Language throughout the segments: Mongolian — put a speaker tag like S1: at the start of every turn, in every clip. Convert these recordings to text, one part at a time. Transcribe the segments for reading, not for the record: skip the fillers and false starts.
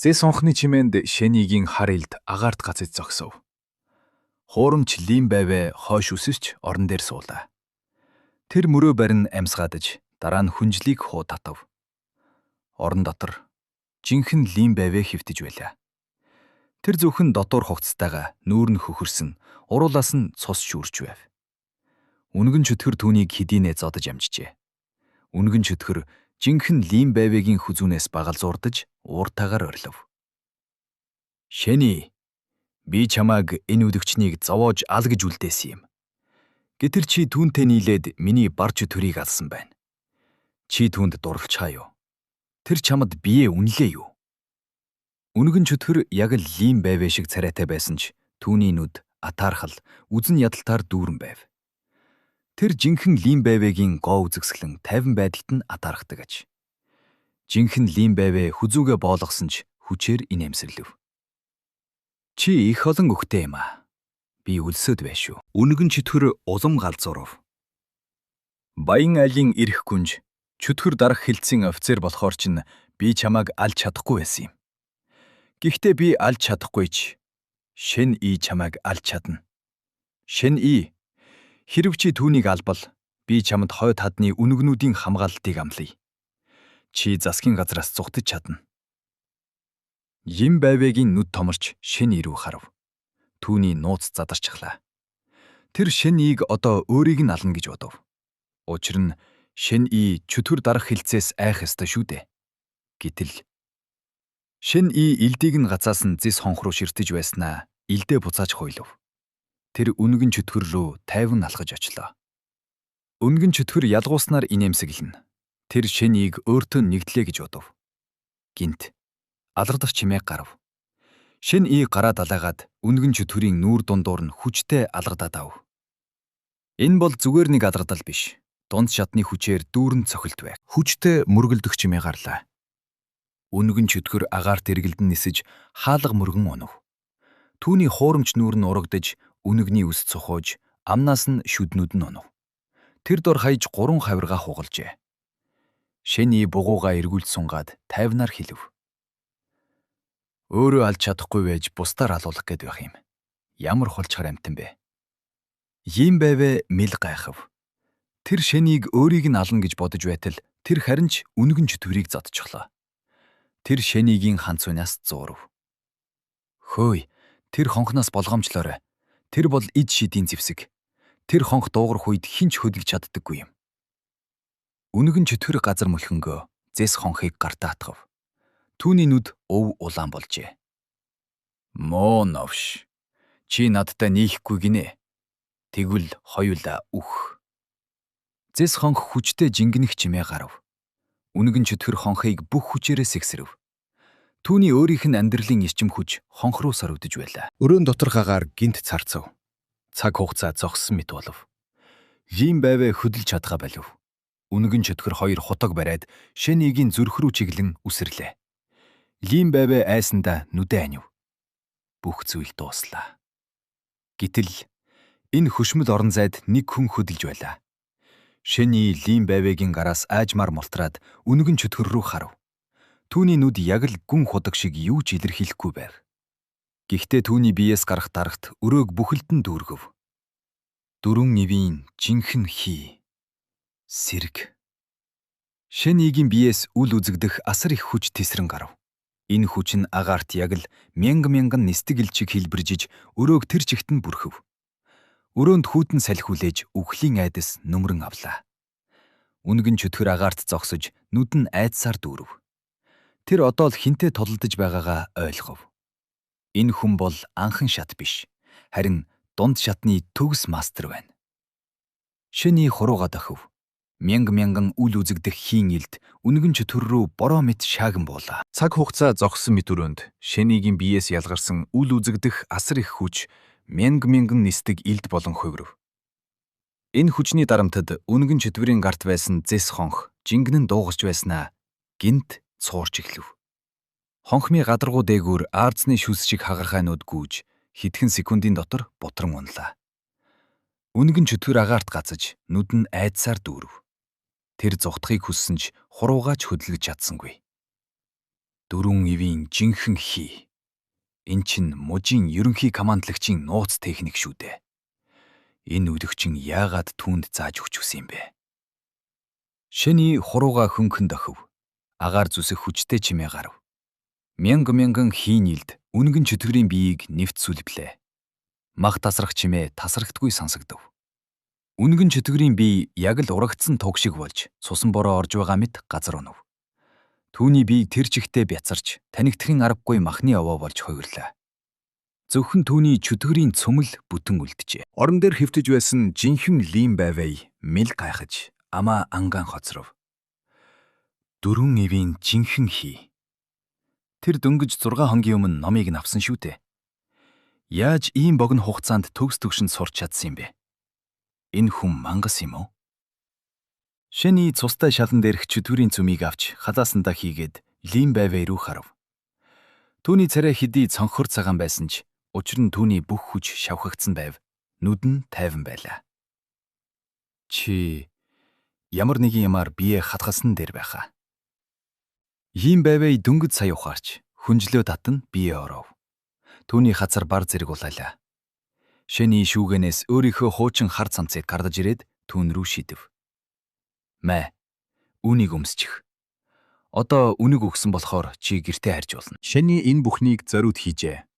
S1: Зэс онхны чимээнд Шэнигийн хар илд агаарт гацаж зогсов. Хуурамч Лим байвэ хойш үсэрч орон дээр суулаа. Тэр мөрөө барин амьсгаадаж дараа нь хүнжлийг хуу татав. Орон дотор жинхэнэ Лим байвэ хэвтэж байлаа. Тэр зөвхөн дотуур хувцастайгаа нүүр нь хөхөрсөн, уруулаас нь цус шүүрч байв. Үнгэн чөтгөр түүнийг хэдийнэ зодож амжижээ. Үнгэн чөтгөр жинхэнэ Лим байвэгийн хүзүүнээс багалзуурдаж ууртайгаар орилов. Шэни, би чамааг энэ үдэгчнийг зовоож ал гэж үлдээсэн юм. Гэтэл чи түүнтэй нийлээд миний бар чөтгөрийг алсан байна. Чи түүнд дурлцгаа юу? Тэр чамд бие үнэлээ юу? Үнгэн чөтгөр яг л Лим байвэ шиг царайтай байсан ч түүний нүд атаархал, үзэн ядалтаар дүүрэн байв. Тэр жинхэнэ Лим байвэгийн гоо үзэсгэлэн тайван байдалд нь атаархдаг аж. Жинхэнэ Лим байвэ хүзүүгээ боолгосон ч хүчээр инээмсэрлэв. Чи их олон өгтэй юм аа. Би өлсөөд байна шүү. Үнгэн чөтгөр улам галзуурав. Баян айлын эрх гүнж чөтгөр дарах хилцийн офицер болохоор чинь би чамааг алж чадахгүй байсан юм. Гэхдээ би алж чадахгүй ч Шэн И чамайг алж чадна. Шэн И, хэрв чи түүнийг албал би чамд хойд хадны үнэгнүүдийн хамгаалалтыг амлая. Чи засгийн газраас зугтаж чадна. Им байвэгийн нүд томорч Шэн И рүү харав. Түүний нууц задарчихлаа. Тэр Шэн Ийг одоо өөрийг нь ална гэж бодов. Учир нь Шэн И чөтгөр дарах хилцээс айх ёстой шүү дээ. Гэтэл Шэн И илдийг нь гацаасан зэс хонх руу ширтэж байснаа илдээ буцааж хуйлав. Тэр үнгэн чөтгөр рүү тайван алхаж очлоо. Үнгэн чөтгөр ялгууснаар инээмсэглэнэ. Тэр Шэн Ийг өөртөө нэгдлээ гэж бодов. Гинт алгадах чимээ гарав. Шэн И гараа далайгаад үнгэн чөтгөрийн нүүр дундуур нь хүчтэй алгадаад ав. Энэ бол зүгээр нэг алгадал биш. Дунд шатны хүчээр дүүрэн цохилт байв. Хүчтэй мөргөлдөх чимээ гарлаа. Үнгэн чөтгөр агаарт эргэлдэн нисэж хаалга мөргөн унав. Түүний хуурамч нүүр нь урагдаж, үнэгний үс цухууж, амнаас нь шүднүүд нь унав. Тэр дор хаяж 3 хавиргаа хугалжээ. Шэний бугуугаа эргүүлж сунгаад тайвнаар хэлв. Өөрөө алж чадахгүй байж бусдаар алуулах гээд байх юм. Ямар хулчхар амтан бэ? Ийм байвэ мэл гайхав. Тэр шэнийг өөрийг нь ална гэж бодож байтал тэр харин ч үнэгэн чөтгөрийг зодчихлоо. Тэр шэнигийн ханцуунаас зуурав. Хөөй, тэр хонхноос болгоомжлоорой. Тэр бол ид шидийн зэвсэг. Тэр хонх дуугарах үед хэн ч хөдөлж чаддаггүй юм. Үнэгэн чөтгөр газар мөлхөнгөө зэс хонхыг гартаа атгав. Түүний нүд өв улаан болжээ. Моо новш. Чи надтай нийхгүй гинэ. Тэгвэл хоёулаа үх. Зэс хонх хүчтэй жингэнэх чимээ гарав. Үнэгэн чөтгөр хонхыг бүх хүчээрээ сэгсрэв. Түүний өөрийнх нь амьдралын эрчим хүч хонх руу сорвидож байлаа.
S2: Өрөөн доторх агаар гинт царцав.
S1: Цаг хугацаа зогссон мэт болов. Ийм байвэ хөдөлж чадхаа болив. Үнэгэн чөтгөр хоёр хутаг бариад Шэнигийн зүрх рүү чиглэн үсрэрлээ. Лим байвэ айсандаа нүдэ анив. Бүх зүйл дууслаа. Гэтэл энэ хөшмөл орон зайд нэг хүн хөдөлж байлаа. Шэний Лим байвэгийн гараас аажмаар мултраад үнэгэн чөтгөр рүү харав. Түүний нүд яг л гүн худаг шиг юу ч илэрхийлэхгүй байв. Гэхдээ түүний биеэс гарах дарагт өрөөг бүхэлд нь дүүргэв. Дөрвөн нивийн жинхэнэ хий. Сэрэг. Шэнигийн биеэс үл үзэгдэх асар их хүч тесрэн гарав. Энэ хүч нь агаарт яг л мянга мянган нисдэг ил чиг хэлбэржиж өрөөг тэр чигт нь бүрхэв. Өрөөнд хүйтэн салхи хүлээж үхлийн айдас нүмерэн авлаа. Үнэгэн чөтгөр агаарт зогсож нүд нь айдсаар дүүрэв. Тэр одоо л хинтээ тулалдаж байгаагаа ойлгов. Энэ хүн бол анхан шат биш. Харин дунд шатны төгс мастер байна. Шэний хурууга дохив. Мянга мянган үл үзэгдэх хийн илд үнэгэн чөтгөр рүү бороо мэт шааган буулаа.
S2: Цаг хугацаа зогссон мэт өрөөнд Шэнигийн биеэс ялгарсан үл үзэгдэх асар их хүч мянга мянган нисдэг илд болон хувирв.
S1: Энэ хүчний дарамтад үнэгэн чөтгөрийн гарт байсан зэс хонх жингэнэн дуугарч байснаа гинт цуурч эхлэв. Хонхмын гадаргуу дээгүүр аазны шүс шиг хагархайнууд гүйж хэдхэн секундын дотор бутран унлаа. Үнэгэн чөтгөр агаарт гацаж нүд нь айдсаар дүүрэв. Тэр зугтахыг хүссэн ч хуруугаач хөдөлгөж чадсангүй. Дөрвөн ивийн жинхэнэ хий. Эн чинь мужийн ерөнхий командлагчийн нууц техник шүү дээ. Энэ өдөгчин яагаад түүнд зааж өгч үсэн юм бэ? Шэний хурууга хөнгөн дохив. Агаар зүсэх хүчтэй чимээ гарав. Мянга мянган хийн илд үнгэн чөтгөрийн биеийг нэвт сүлблээ. Мах тасрах чимээ тасрагдгүй сонсогдов. Үнгэн чөтгөрийн бие яг л урагдсан туг шиг болж цусан бороо орж байгаа мэт газар унав. Түүний бие тэр чигтээ бяцарч танигдахын аргагүй махны овоо болж хувирлаа. Зөвхөн түүний чөтгөрийн цөмөл бүтэн үлджээ. Орон дээр хэвтэж байсан жинхэнэ лим байвэй мэл гайхаж амаа ангаан хоцров. Дөрвөн ивийн жинхэнэ хий. Тэр дөнгөж 6 хоногийн өмнө номыг нь авсан шүү дээ. Яаж ийм богино хугацаанд төгс төгшөнд сурч чадсан юм бэ? Энэ хүн мангас юм уу? Шэний цустай шалан дээрх чөтгөрийн цөмийг авч халаасандаа хийгээд лим байвэй рүү харав. Түүний царай хэдий цонхор цагаан байсан ч учир нь түүний бүх хүч шавхагдсан байв. Нүд нь тайван байлаа. Чи ямар нэгэн юмар бие хатгасан дээр байхаа. Ийм байвэй дөнгөж сая ухаарч хүнжлөө татан бие оров. Түүний хацар бар зэрэг улаалаа. Шэний шүүгэнээс өөрийнхөө хуучин хар цамцыг гардаж ирээд түүн рүү шидэв. Мэ, үүнийг өмсчих. Одоо үнэг өгсөн болохоор чи гэртээ харж болно.
S2: Шэний энэ бүхнийг зориуд хийжээ.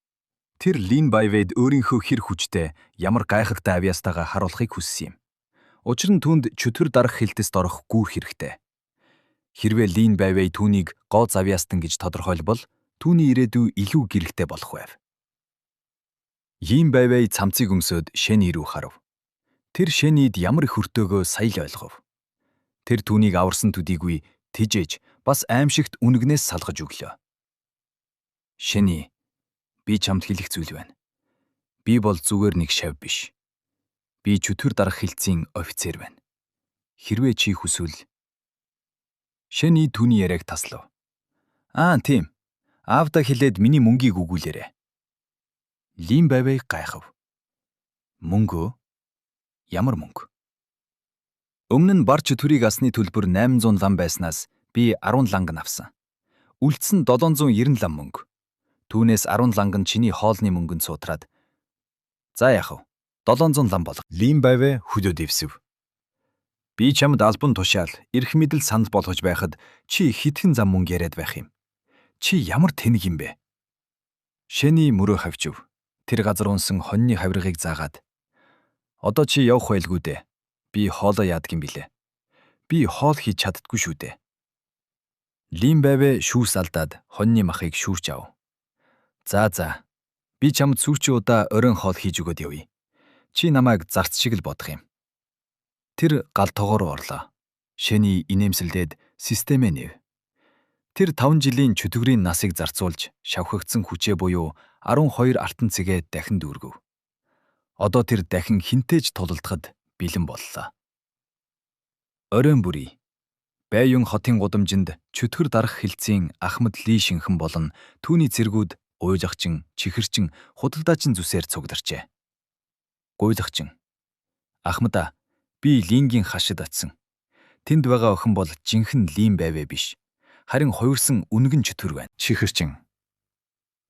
S2: Тэр Лин Байвэд өөрийнхөө хэр хүчтэй, ямар гайхалтай авьяастайгаа харуулахыг хүссэн юм.
S1: Учир нь түүнд чөтгөр дарах хилтэст орох гүүр хэрэгтэй. Хэрвээ Лин Байвэй түүнийг гоо завьяастан гэж тодорхойлбол түүний ирээдүй илүү гэрэлтэй болох байв. Ийм Байвэй цамцыг өмсөөд Шэний рүү харав. Тэр Шэнид ямар их өртөөгөө сая л ойлгов. Тэр түүнийг аварсан төдийгүй тижээж бас аимшигт үнэгнээс салгаж өглөө. Шэний, би чамд хэлэх зүйл байна. Би бол зүгээр нэг шав биш. Би чөтгөр дарах хилцийн офицер байна. Хэрвээ чи хүсвэл Шэний түүний яриаг таслав. Аа тийм. Аавдаа хэлээд миний мөнгийг өгүүлээрэй. Лим байвэй гайхав. Мөнгөө? Ямар мөнгө? Өмнө нь бар чөтгөрийг асны төлбөр 800 лам байснаас би 10 ланг нь авсан. Үлдсэн 790 лам мөнгө. Түүнээс 10 ланг нь чиний хоолны мөнгөнд суутраад. За яах вэ? 700 лам болго.
S2: Лим байвэ хөдөө дэвсв. Би чамд албан тушаал, эрх мэдэл санал болгож байхад чи хитгэн зам мөнгө яриад байх юм. Чи ямар тэнэг юм бэ?
S1: Шэний мөрөө хавчив. Тэр газар унсан хоньны хавиргыг заагаад. Одоо чи явах байлгүй дээ. Би хоолоо яадаг юм билээ. Би хоол хийж чаддгүй шүү дээ. Лим байвэ шүүс алдаад хоньны махыг шүүрч ав. За за. Би чамд сүүрчин удаа оройн хоол хийж өгөөд явъя. Чи намайг зарц шиг л бодох юм. Тэр гал тогоо руу орлоо. Шэний инээмсэлдээд системээ нэв. Тэр 5 жилийн чөтгөрийн насыг зарцуулж шавхагдсан хүчээ буюу 12 алтан цэгээ дахин дүүргэв. Одоо тэр дахин хинтээж тулалдахад бэлэн боллоо. Оройн бүрий Байюн хотын гудамжинд чөтгөр дарах хилцийн Ахмад Ли шинхэн болон түүний цэргүүд уйлагчин, чихэрчин, худалдаачин зүсээр цугдарчээ. Гуйлагчин. Ахмада, би Лингийн хашид очсон. Тэнд байгаа охин бол жинхэнэ Лин байвэ биш. Харин хувирсан үнгэн чөтгөр байна.
S2: Чихэрчин.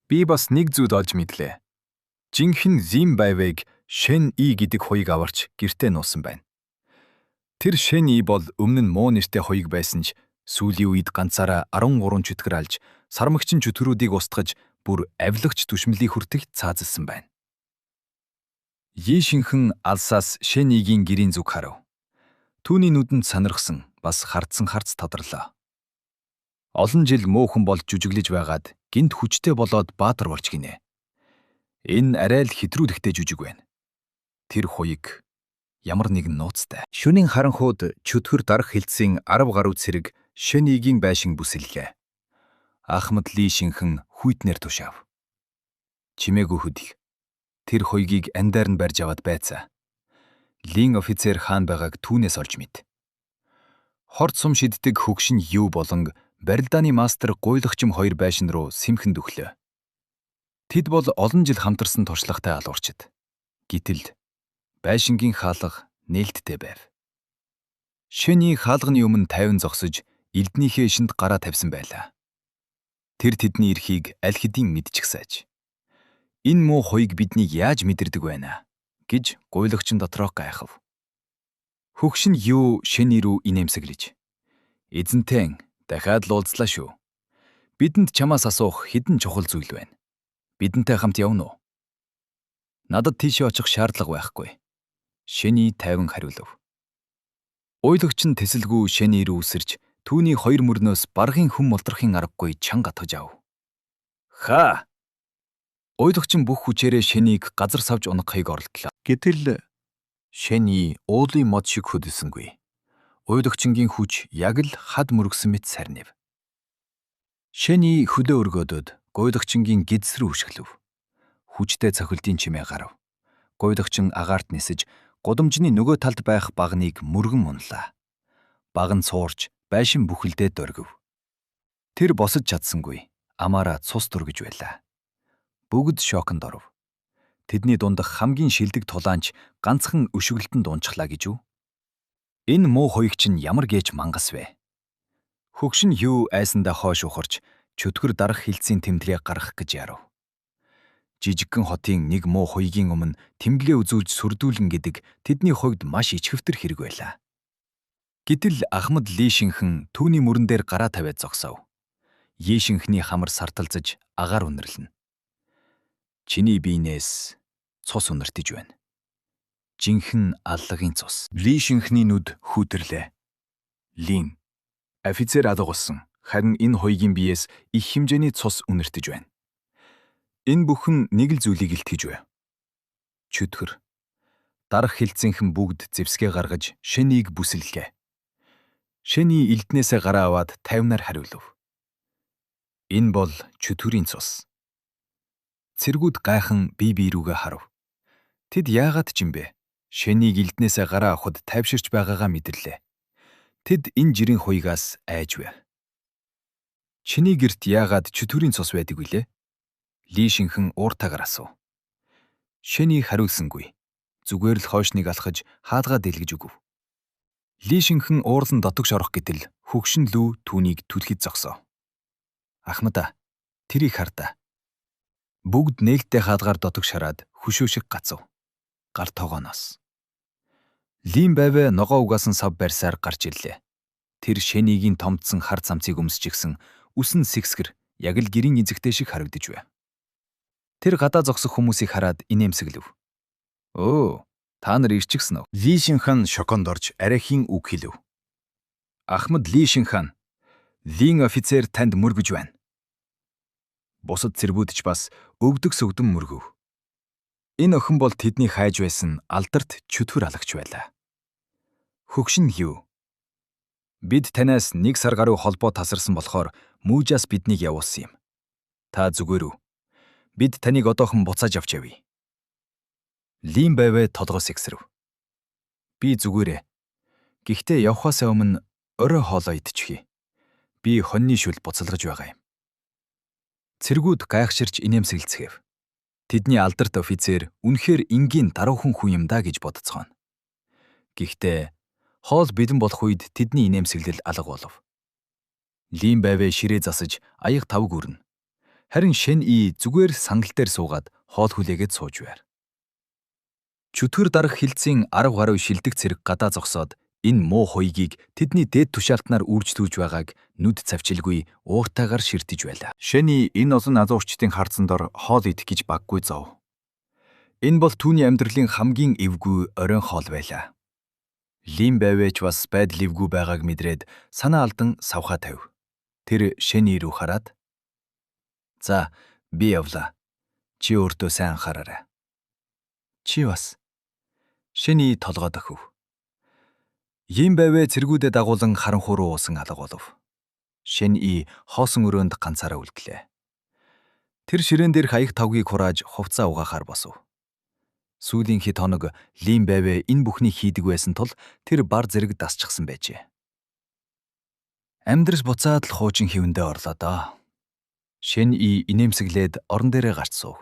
S2: Би бас нэг зүйл олж мэдлээ. Жинхэнэ Зим байвэг Шен И гэдэг хуйг аварч гэртээ нуусан байна. Тэр Шен И бол өмнө нь муу нэртэй хуйг байсан ч сүүлийн үед ганцаараа 13 чөтгөр алж сармагчин чөтгөрүүдийг устгаж бүр авилгач түшмлийг хүртэх цаазалсан байна.
S1: Йи шинхэн алсаас Шен Игийн гэрийн зүг харав. Түүний нүдэнд сонирхсан бас хардсан харц тодорлоо. Олон жил мөөхөн болж жүжиглэж байгаад гинт хүчтэй болоод баатар болж гинэ. Энэ арай л хэтрүүлэгтэй жүжиг байна. Тэр хуйг ямар нэгэн нууцтай.
S2: Шөнийн харанхуйд чөтгөр дарах хилцийн 10 гаруй цэрэг Шен Игийн байшин бүсэллээ.
S1: Ахмад Ли шинхэн хүйтнэр тушаав. Чимээгүй хөдөл. Тэр хуйгийг андаар нь барьж аваад байцаа. Лин офицер хаан байгааг түүнээс олж мэд. Хорт сум шиддэг хөгшин юу болон барилдааны мастер гуйлагчим хоёр байшин руу сэмхэн дүхлээ. Тэд бол олон жил хамтарсан туршлагатай алуурчид. Гэтэл байшингийн хаалга нээлттэй байв. Шэний хаалганы өмнө тайван зогсож элднийхээ ишинд гараа тавьсан байлаа.
S2: Тэр тэдний эрхийг аль хэдийн мэдчихсайж. Энэ муу хуйг биднийг яаж мэдэрдэг байна гэж гуйлагчин дотроо гайхав. Хөгш нь юу шэн ирүү инээмсэглэж. Эзэнтэн дахиад л уулзлаа шүү. Бидэнд чамаас асуух хэдэн чухал зүйл байна. Бидэнтэй хамт явна уу? Надад тийшээ очих шаардлага байхгүй. Шэний тайван хариулав. Уйлагч нь тэсэлгүй шэний рүү үсэрч түүний хоёр мөрнөөс баргын хүм мултрахын аргагүй чанга атгаж ав. Ха! Уйлагч нь бүх хүчээрээ шэнийг газар савж унахыг оролдлоо.
S3: Гэтэл
S2: Шэний уулын мод шиг хөдөлсөнгүй. Уйлагчингийн хүч яг л хад мөргсөн мэт сарнив. Шэний хөлөө өргөөдөөд гуйлагчингийн гидс рүү өшиглөв. Хүчтэй цохилтын чимээ гарав. Гуйлагчин агаарт нисэж гудамжны нөгөө талд байх багныг мөргөн унлаа. Баг нь цуурч байшин бүхэлдээ дөргив. Тэр босож чадсангүй. Амаараа цус түргэж байлаа. Бүгд шоконд оров. Тэдний дундах хамгийн шилдэг тулаанч ганцхан өшиглөлтөнд унчихлаа гэж үү? Энэ муу хоёг чинь ямар гээч мангас вэ? Хөгшин Хью айсандаа хойш ухарч чөтгөр дарах хилцийн тэмдгээ гаргах гэж ярав. Жижигхэн хотын нэг муу хуйгийн өмнө тэмдэглээ үзүүлж сүрдүүлэн гэдэг тэдний хувьд маш ичхэвтер хэрэг байлаа. Гэтэл Ахмад Ли шинхэн түүний мөрөн дээр гараа тавиад зогсов. Йи шинхний хамар сарталзаж агаар үнэрлэнэ. Чиний биенээс цус үнэртэж байна. Жинхэнэ аллагын цус. Ли шинхний нүд хүүтэрлээ. Лин офицер алга болсон. Харин энэ хоёрын биеэс их хэмжээний цус үнэртэж байна. Энэ бүхэн нэг л зүйлийг илтгэж байв. Чөтгөр. Дарах хилцийнхэн бүгд зэвсгээ гаргаж шэнийг бүсэллээ. Шэний элднээсээ гараа аваад тайвнаар хариулв. Энэ бол чөтгөрийн цус. Цэргүүд гайхан бие бие рүүгээ харав. Тэд яагаад ч юм бэ? Шэнийг элднээсээ гараа авахд тайвширч байгаагаа мэдэрлээ. Тэд энэ жирийн хуйгаас айж байв. Чиний гэрт яагаад чөтгөрийн цус байдаг вүлээ? Ли шинхэн ууртаагаар асуув. Шэний хариулсангүй. Зүгээр л хойшныг алхаж хаалгаа дэлгэж өгөв. Ли шинхэн уурлан дотогш орох гэтэл хөгшин лүү түүнийг түлхэж зогсов. Ахмадаа, тэрийг хардаа. Бүгд нээлттэй хаалгаар дотогш хараад хөшөө шиг гацав. Гар тогооноос. Лим байвэ ногоо угаасан сав барьсаар гарч ирлээ. Тэр шэнигийн томдсон хар цамцыг өмсчихсэн үсэн сэгсгэр яг л гэрийн эзэгтэй шиг харагдаж байв. Тэр гадаа зогсох хүмүүсийг хараад инээмсэглэв. Өө, та нар ирчихсэн үү?
S3: Ли Шинхан шоконд орж арайхийн үг хэлв.
S2: Ахмад Ли Шинхан, Лин офицер танд мөргөж байна. Бусад цэргүүд ч бас өвдөг сөгдөн мөргөв. Энэ охин бол тэдний хайж байсан алдарт чөтгөр алагч байлаа. Хөгшин юу? Бид танаас нэг сар гаруй холбоо тасарсан болохоор Мүжас биднийг явуулсан юм. Та зүгээр үү? Бид таныг одоохон буцааж авч явъя. Лим байвэ толгоос ихсрэв. Би зүгээрээ. Гэхдээ явхаас өмнө орой хоолоо идчихье. Би хоньны шүл буцалгаж байгаа юм. Цэргүүд гайхширч инээмсэглэцгээв. Тэдний алдарт офицер үнэхээр энгийн даруухан хүн юм да гэж бодцгооно. Гэхдээ хоол бэлэн болох үед тэдний инээмсэглэл алга болов. Лим байвэ ширээ засаж аяг тавг өрнө. Харин Шэн И зүгээр сандал дээр суугаад хоол хүлээгээд сууж байр. Чөтгөр дарах хилцийн 10 гаруй шилдэг цэрэг гадаа зогсоод энэ муу хуйгийг тэдний дээд тушаалтнаар үйлчлүүлж байгааг нүд цавчилгүй ууртайгаар ширтэж байлаа.
S3: Шэний энэ олон азуурчдын харцан дор хоол идэх гэж баггүй зов.
S2: Энэ бол түүний амьдралын хамгийн эвгүй оройн хоол байлаа. Лим байвэж бас байдал эвгүй байгааг мэдрээд санаа алдан савхаа тавив. Тэр Шэний рүү хараад "За, би явлаа. Чи өөртөө сайн анхаараарай." Чи бас Шэний толгой дохив. Ийм байвэ цэргүүдэд дагуулan харанхуй руу уусан алга болов. Шэн И хоосон өрөөнд ганцаараа үлдлээ. Тэр ширээн дээрх аяг тавгийг хурааж хувцаа угаахаар босов. Сүүлийн хэд хоног Лим байвэ энэ бүхнийг хийдэг байсан тул тэр бар зэрэг дасчихсан байжээ. Амьдрал буцаад л хуучин хэвэндээ орлоо доо. Шэн И инээмсэглээд орон дээрээ гарч суув.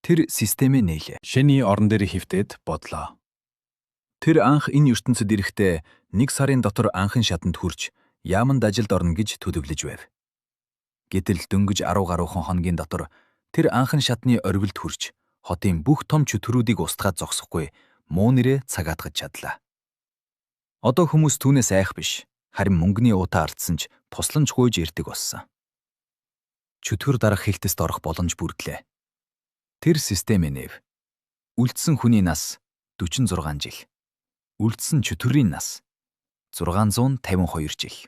S2: Тэр системээ нээлээ.
S3: Шэний орон дээр хөвтөд бодлоо.
S2: Тэр анх энэ ертөнцид ирэхдээ нэг сарын дотор анхан шатанд хүрч яаманд ажилд орно гэж төлөвлөж байв.
S1: Гэтэл дөнгөж 10 гаруйхан хоногийн дотор тэр анхан шатны оргилд хүрч хотын бүх том чөтгөрүүдийг устгаад зогсохгүй муу нэрээ цагаатгаж чадлаа. Одоо хүмүүс түүнээс айх биш, харин мөнгөний уутаа алдсан ч тусламж гуйж ирдэг болсон. Чөтгөр дарах хэлтэст орох боломж бүрдлээ. Тэр системээ нээв. Үлдсэн хүний нас 46 жил. Үлдсэн чөтгөрийн нас 652 жил.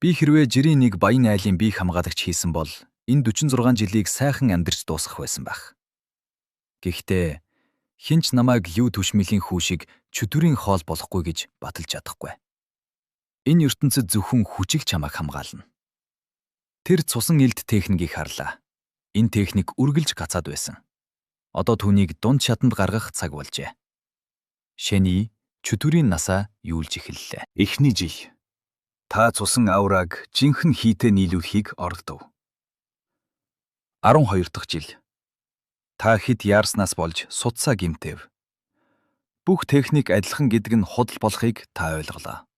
S1: Би хэрвээ жирийн нэг баян айлын бие хамгаалагч хийсэн бол энэ 46 жилийг сайхан амьдарч дуусгах байсан байх. Гэхдээ хэн ч намайг Лю Түшмэлийн хүү шиг чөтгөрийн хоол болохгүй гэж баталж чадахгүй. Энэ ертөнцид зөвхөн хүчил чамайг хамгаална. Тэр цусан элд техникийг харлаа. Энэ техник үргэлж гацаад байсан. Одоо түүнийг дунд шатанд гаргах цаг болжээ. Шэни чөтгөрийн насаа юулж эхэллээ.
S2: Эхний жил. Та цусан аураг жинхэнэ хийтэй нийлүүлэхийг оролдов. 12 дахь жил. Та хэд яарснаас болж судсаа гэмтэв. Бүх техник адилхан гэдэг нь худал болохыг та ойлголоо.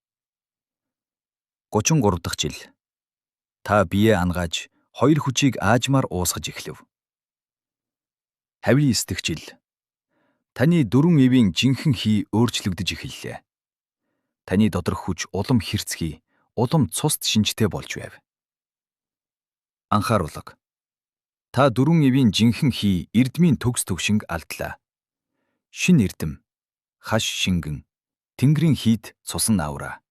S1: 33 дахь жил. Та биеэ ангааж хоёр хүчийг аажмаар уусгаж эхлэв. 59 дахь жил. Таны дөрвөн эвийн жинхэнэ хий өөрчлөгдөж эхэллээ. Таны доторх хүч улам хэрцгий, улам цуст шинжтэй болж байв. Анхааруулга. Та дөрвөн эвийн жинхэнэ хий эрдмийн төгс төвшинг алдлаа. Шинэ эрдэм, хаш шингэн, тэнгэрийн хийд цусан авраа.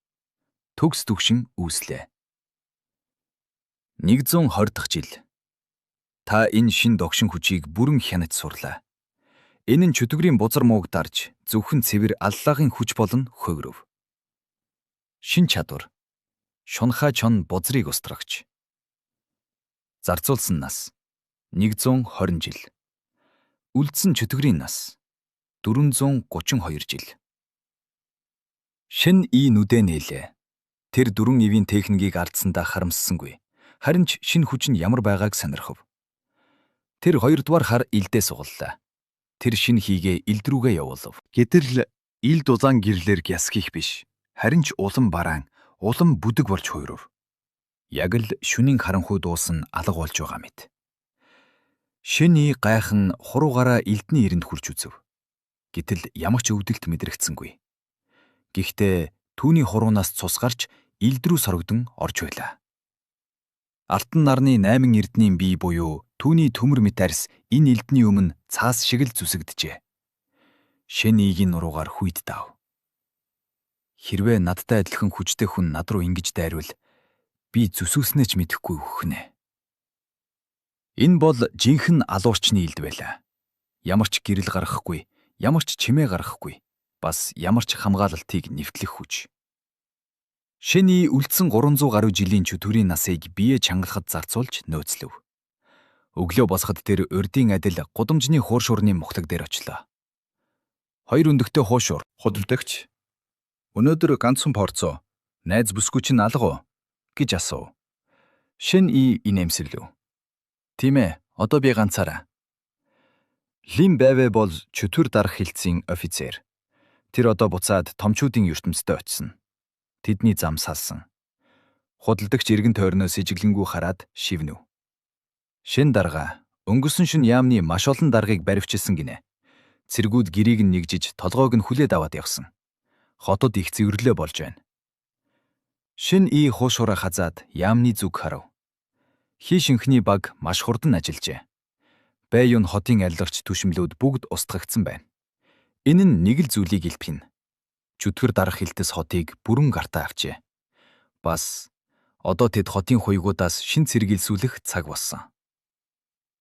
S1: Төгс төвшин үүслээ. 120 дахь жил. Та энэ шин догшин хүчийг бүрэн хянаж сурлаа. Энэ нь чөтгөрийн бузар мууг дарж зөвхөн цэвэр Аллагын хүч болон хөөрөв. Шин чадвар. Шунхаа чон бузрыг устгагч. Зарцуулсан нас 120 жил. Үлдсэн чөтгөрийн нас 432 жил.
S2: Шин и нүдэ нээлээ. Тэр дөрвөн эвийн техникийг алдсандаа харамссангүй. Харин ч шинэ хүч нь ямар байгааг сонирхов.
S1: Тэр хоёрдугаар хар илдээ сугаллаа. Тэр шинэ хийгээ илд рүүгээ явуулав.
S3: Гэтэл илд улаан гэрлээр гясгих биш. Харин ч улам бараан, улам бүдэг болж хуйрав.
S1: Яг л шүнийн харанхуй дуусан алга болж байгаа мэт. Шин и гайхан хуруугаараа элдний эрэнд хүрч үзэв. Гэтэл ямар ч өвдөлт мэдрэгдсэнгүй. Гэхдээ түүний хуруунаас цус гарч илд рүү сорогдон орж байлаа. Алтан нарны 8 эрдэнийн бие буюу түүний төмөр мэт арьс энэ элдний өмнө цаас шиг л зүсэгджээ. Шин ийгийн нуруугаар хүйд дав. Хэрвээ надтай адилхан хүчтэй хүн над руу ингэж дайрвал би зүсүүснээ ч мэдэхгүй үхнэ. Энэ бол жинхэнэ алуурчны илд байлаа. Ямар ч гэрэл гаргахгүй, ямар ч чимээ гаргахгүй, бас ямар ч хамгаалалтыг нэвтлэх хүч. Шэний үлдсэн 300 гаруй жилийн чөтгөрийн насыг бие чангалахад зарцуулж нөөцлөв. Өглөө босоход тэр урдын адил гудамжны хууршуурны мухлаг дээр очлоо. Хоёр өндөгтэй хуушуур
S2: Худалдагч. Өнөөдөр ганцхан порцоо. Найз бүсгүй чинь алга уу?
S1: гэж асуув. Шин и инээмсэрлэв. Тийм ээ, одоо би ганцаараа.
S2: Лим Бэвэ бол чөтгөр дарах хилцийн офицер. Тэр одоо буцаад томчуудын ертөнцид очисон. Тэдний зам салсан. Худалдагч эргэн тойрноос ижиглэнгүү хараад шивнэв.
S1: Шин дарга өнгөрсөн шөнө яамны маш олон даргыг баривчилсан гинэ. Цэргүүд гэрийг нь нэгжиж толгойг нь хүлээд аваад явсан. Хотод их цэвэрлээ болж байна.
S2: Шин и хуушураа хазаад яамны зүг харав. Хий шинхний баг маш хурдан ажиллажээ. Бай юун хотын алирч түшмлүүд бүгд устгагдсан байна. Энэ нь нэг л зүйлийг илтгэнэ. Чөтгөр дарах хилтэс хотыг бүрэн гартаа авчээ. Бас одоо тэд хотын хуйгуудаас шин цэрэг илсүүлэх цаг болсон.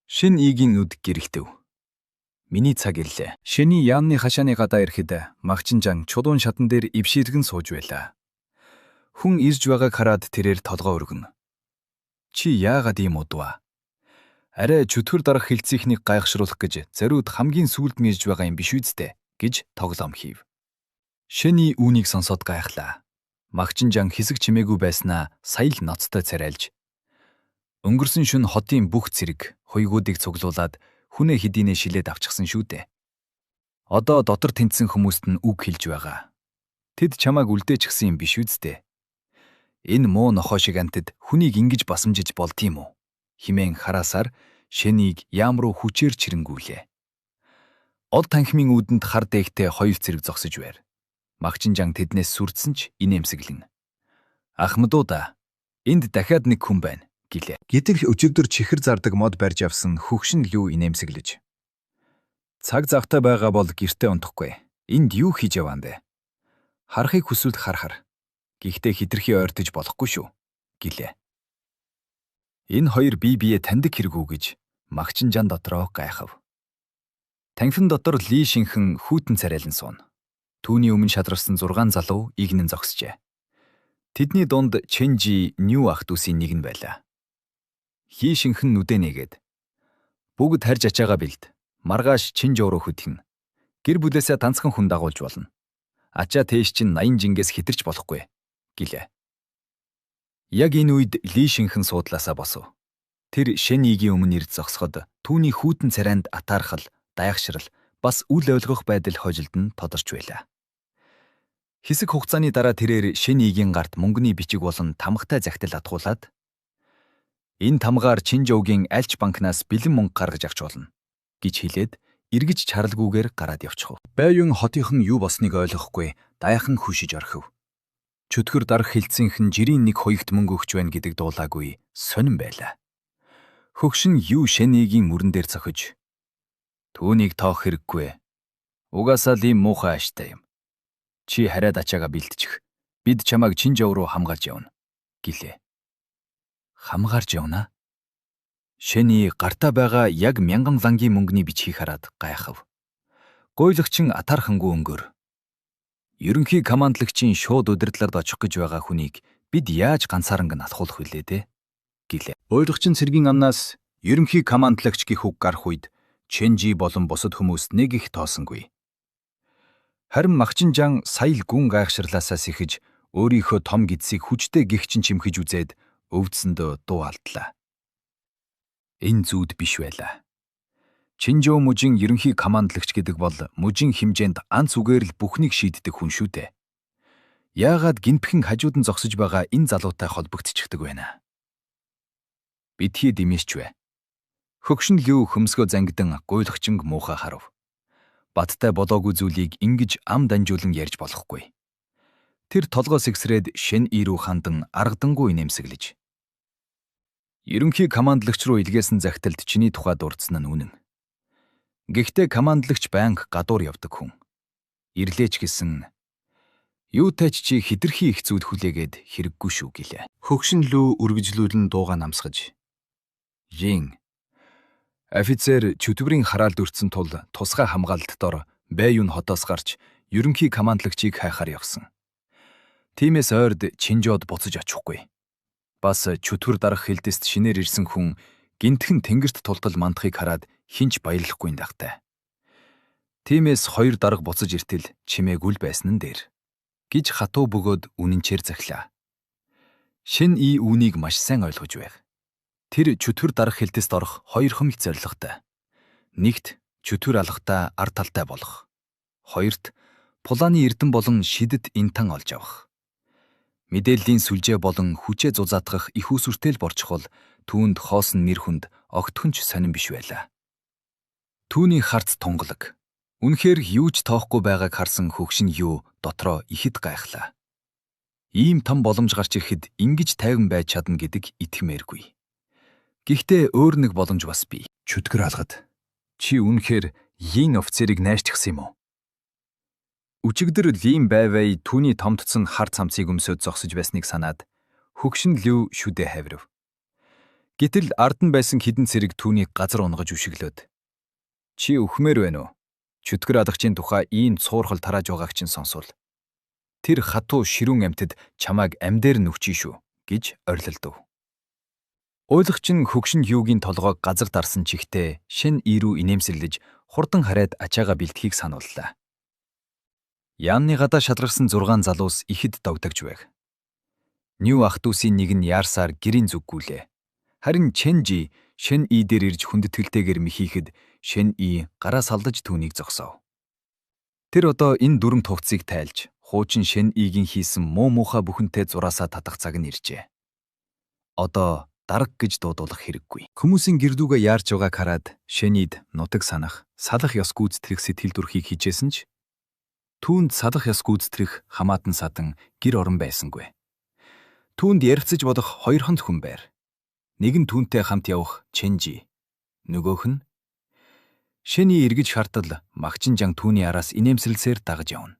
S1: Шин ийгийн нүд гэрэлтэв. Миний цаг ирлээ.
S2: Шэний яамны хашааны гадаа ирэхэд Магчинжан чулуун шатан дээр ивширгэн сууж байлаа. Хүн ирж байгааг хараад тэрээр толгой өргөнө. Чи яагаад ийм удваа? Арай чөтгөр дарах хилцийнхнийг гайхшруулах гэж зориуд хамгийн сүүлд мэрж байгаа юм биш үсттэй гэж тоглоом хийв.
S1: Шэний үүнийг сонсоод гайхлаа. Магчинжан хэсэг чимээгүй байснаа сая л ноцтой царайлж. Өнгөрсөн шөнө хотын бүх цэрэг хуйгуудыг цуглуулад хүнээ хэдийнэ шилээд авчихсан шүү дээ. Одоо дотор тэнцсэн хүмүүст нь үг хэлж байгаа. Тэд чамайг үлдээчихсэн юм биш үсттэй.
S2: Энэ муу нохой шиг амьтад хүнийг ингэж басамжиж болдгийм үү? Химэн хараасаар Шэнийг яам руу хүчээр чирэнгүүлээ. Од танхимын үүдэнд хар дээгтэй хоёр цэрэг зогсож байр. Магчин жан тэднээс сүрдсэн ч инээмсэглэн. Ахмадуудаа энд дахиад нэг хүн байна гэлээ.
S3: Гэтэл өчигдөр чихэр зардаг мод барьж авсан хөгшин лүү инээмсэглэж.
S2: Цаг завтай байгаа бол гэртээ унтахгүй. Энд юу хийж яваан бэ? Харахыг хүсвэл хар хар. Гэхдээ хитрхи ойртож болохгүй шүү гэлээ. Энэ хоёр бие биеэ таньдаг хэрэгүү гэж Магчин жан дотроо гайхав. Танхим дотор Ли шинхэн хүйтэн царайлан сууна. Түүний өмнө шадрарсан 6 залуу игнэн зогсжээ. Тэдний дунд Ченжи Нью ах дүүсийн нэг нь байлаа. Хий шинхэн нүдэ нээгээд бүгд харж ачаагаа бэлд. Маргааш Чинжоу руу хөдөлнө. Гэр бүлээсээ ганцхан хүн дагуулж болно. Ачаа тээш чинь 80 жингээс хэтэрч болохгүй гэлээ. Яг энэ үед Ли шинхэн суудлаасаа босов. Тэр Шэн Игийн өмнө ирж зогсоход түүний хүйтэн царайнд атаархал, дайхшрал, бас үл ойлгох байдал хожилд нь тодорч байлаа. Хэсэг хугацааны дараа тэрээр Шэн Игийн гарт мөнгөний бичиг болон тамгатай захидал атгуулад энэ тамгаар Чинжоугийн альч банкнаас бэлэн мөнгө гаргаж авч болно гэж хэлээд эргэж чаралгүйгээр гараад явчихв.
S3: Байюн хотынхон юу болсныг ойлгохгүй дайхан хөшиж орхив.
S2: Чөтгөр дарах хилцийнхэн жирийн нэг хоёрт мөнгө өгч байна гэдэг дуулаагүй сонин байлаа. Хөгшин юу Шэнигийн мөрөн дээр цохиж түүнийг тоох хэрэггүй. Угаасаа л ийм муухай ааштай юм. Чи хараад ачаага бэлтчих. Бид чамайг Чинжоу руу хамгаалж явна гэлээ. Хамгаарч явна? Шэни гартаа байгаа яг 1000 лангийн мөнгөний бичгийг хараад гайхав. Гуйлагчин атаархангүй өнгөр. Ерөнхий командлагчийн шууд удирдлалд очих гэж байгаа хүнийг бид яаж ганцааранг нь алхуулах вүлээ дээ гэлээ.
S3: Уйлагчин цэргийн амнаас ерөнхий командлагч гэх үг гарах үед Ченжи болон бусад хүмүүс нэг их тоосонгүй.
S2: Харин Магчин жан сая л гүн гайхшрлаасаа сэхэж өөрийнхөө том гидсийг хүчтэй гихчин чимхэж үзээд өвдсөндөө дуу алдлаа. Энэ зүуд биш байлаа. Чинжоу мужийн ерөнхий командлагч гэдэг бол мужийн хэмжээнд анц үгээр л бүхнийг шийддэг хүн шүү дээ. Яагаад гинтхэн хажууд нь зогсож байгаа энэ залуутай холбогдчихдаг байна? Битгий димээч вэ. Хөгшин лүү хөмсгөө зангидан гуйлагчинг муухай харав. Баттай болоогүй зүйлийг ингэж ам данжуулан ярьж болохгүй. Тэр толгоо сэгсрээд шин ирүү хандан аргадангүй нэмсэглэж. Ерөнхий командлагч руу илгээсэн захидалд чиний тухай дурдсан нь үнэн. Гэхдээ командлагч байнга гадуур явдаг хүн. Ирлээч гэсэн юутай ч чи хэтэрхий их зүйл хүлээгээд хэрэггүй шүү гэлээ.
S3: Хөгшин лүү үргэжлүүлэн дуугаа намсгаж.
S2: Жин офицер чөтгөрийн хараалд өртсөн тул тусгай хамгаалалт дор Бэюн хотоос гарч ерөнхий командлагчийг хайхаар явсан. Тиймээс ойрд Чинжоод буцаж очихгүй. Бас чөтгөр дарах хилдэст шинээр ирсэн хүн гинтхэн тэнгэрт тултал мандахыг хараад хинч баярлахгүй дахтай. Тиймээс хоёр дарга буцаж иртэл чимээгүй л байсан нь дээр гэж хатуу бөгөөд үнэнчээр захилаа. Шин и үүнийг маш сайн ойлгож байг. Тэр чөтгөр дарах хилдэст орох хоёр хомл зорилготой. Нэгт чөтгөр алхтаа ар талтай болох. Хоёрт Пуланы эрдэм болон шидэт интан олж авах. Мэдээллийн сүлжээ болон хүчээ зузаатгах их усүртэл борчхол түүнд хоосон нэр хүнд огтхон ч сонин биш байлаа. Түүний харц тунгалаг. Үнэхээр юу ч тоохгүй байгааг харсан хөгшин юу дотроо ихэд гайхлаа. Ийм том боломж гарч ирэхэд ингэж тайван байж чадна гэдэг итгэмээргүй. Гэхдээ өөр нэг боломж бас бий.
S3: Чөтгөр алгад. Чи үнэхээр Йин офицерыг найрчихсан юм уу?
S2: Өчигдөр Лим Байвай түүний томтцсон хар цамцыг өмсөөд зогсож байсныг санаад хөгшин лүү шүдэ хавирв. Гэтэл ард нь байсан хідэн цэрэг түүнийг газар унгаж үшиглөөд "Чи өхмөр байна уу? Чөтгөр алгачийн тухай ийм цуурхал тарааж байгааг чинь сонсвол тэр хатуу ширүүн амьтад чамайг амьдээр нүгчий шүү" гэж орилолдов. Уйлагч нь хөгшин юугийн толгойг газар дарсан чихтэй шин ирүү инээмсэрлэж хурдан хараад ачаага бэлтгэхийг санууллаа. Яамны гадаа шалгарсан 6 залуус ихэд догдогч байг. Нью ах дүүсийн нэг нь яарсаар гэрийн зүггүүлээ. Харин Ченжи Шен И дээр ирж хүндэтгэлтэйгээр михийхэд Шен И гараа салдаж түүнийг зогсоов. Тэр одоо энэ дүрм тухцыг тайлж Хуучин Шэн Игийн хийсэн муу муухай бүхэнтэй зураасаа татах цаг нь иржээ. Одоо дарга гэж дуудуулах хэрэггүй. Хүмүүсийн гэрдүүгээ яарч байгааг хараад Шэнид нутаг санах, салах ёс гүйцэтгэх сэтгэл төрхийг хичээсэн ч түүнд салах ёс гүйцэтгэх хамаатан садан гэр орон байсангүй. Түүнд ярилцаж бодох хоёрхан хүн байр. Нэг нь түүнтэй хамт явах Ченжи. Нөгөөх нь Шэний эргэж хартал Магчин жан түүний араас инээмсэрлсээр дагаж явна.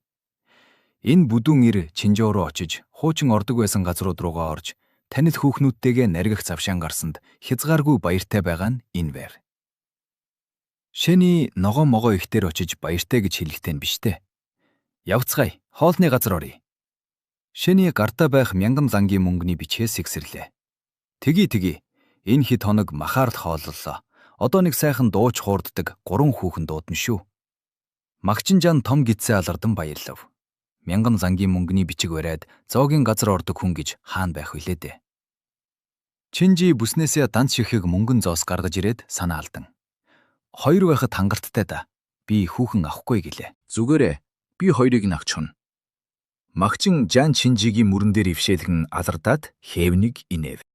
S2: Энэ бүдүүн эр Чинжоо руу очиж хуучин ордог байсан газрууд руугаа орж танил хүүхнүүдтэйгээ наргих завшаан гарсанд хязгааргүй баяртай байгаа нь энэ байв. Шэний ногоо могоо ихтер очиж баяртай гэж хэлэхтэй нь биш дээ. Явцгаая, хоолны газар оръё. Шэний гартаа байх мянган лангийн мөнгөний бичгээс сэгсэрлээ. Тэгье тэгье. Энэ хэд хоног махаар л хооллолоо. Одоо нэг сайхан дууч хуурддаг гурван хүүхэн дуудана шүү. Магчин жан том гидсээ алардан баярлав. Мянган лангийн мөнгөний бичиг бариад зоогийн газар ордог хүн гэж хаана байх вүлээ дээ. Чинжи бүснээсээ данц шихэг мөнгөн зоос гаргаж ирээд санаа алдан. Хоёр байхад хангалттай да. Би хүүхэн авахгүй гэлээ.
S3: Зүгээрээ би хоёрыг нь авчихна.
S2: Магчин Жан Чинжигийн мөрөн дээр ившээлгэн алардаад хээвнийг инээв.